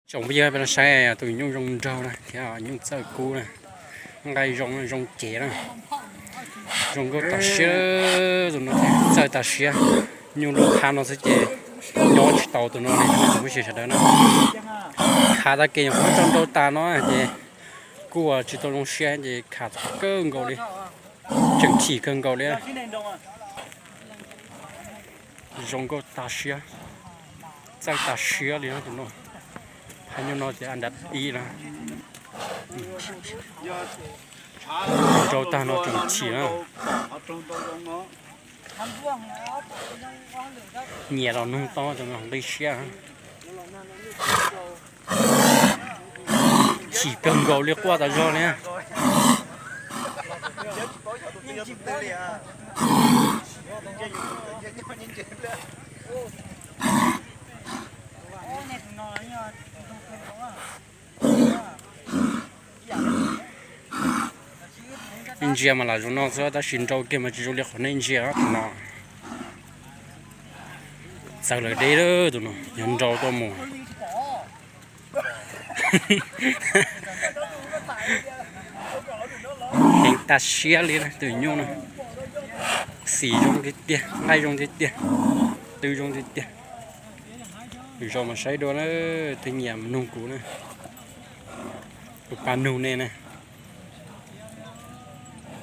Tsoom phooj ywg, peb los saib tus nyuj zoo nraug na thiab nyuj txawj kub na, nqaij zoo zoo cev na, zoo nkauj tas siab tus no thiab txawj tas siab. Nyuj lub phab no xwb ces nyob tsis tau tus no li tsoom phooj ywg sawv daws na. Khav tag kis nyuam qhuav tso nrau tas no ces kuj tsis tau zoo siab ces khav kawg nkaus li, tseem chim kawg nkaus li. Zoo nkauj tas siab, txawj tas siab li no. Phab nyuj no ces an dab ib na. Nrau tag no tseem chim na. Nyiam los nug tau, nqi siab. Chim kawg nkaus li, quaj tas zog li. Nej ntsia mas lam zoo no xwb tab sis nrau kiag mas tsis zoo li qhov nej ntsia no. Txawv lawm deb lawm tus no, yog nrau tuaj mus. Heev tas siab li tus nyuj no. Xim zoo tiag tiag, nqaij zoo tiag tiag, tw zoo tiag tiag. Tus zoo mas saib dua na, twb nyiam nug kuv na. Kuv pab nug nej na.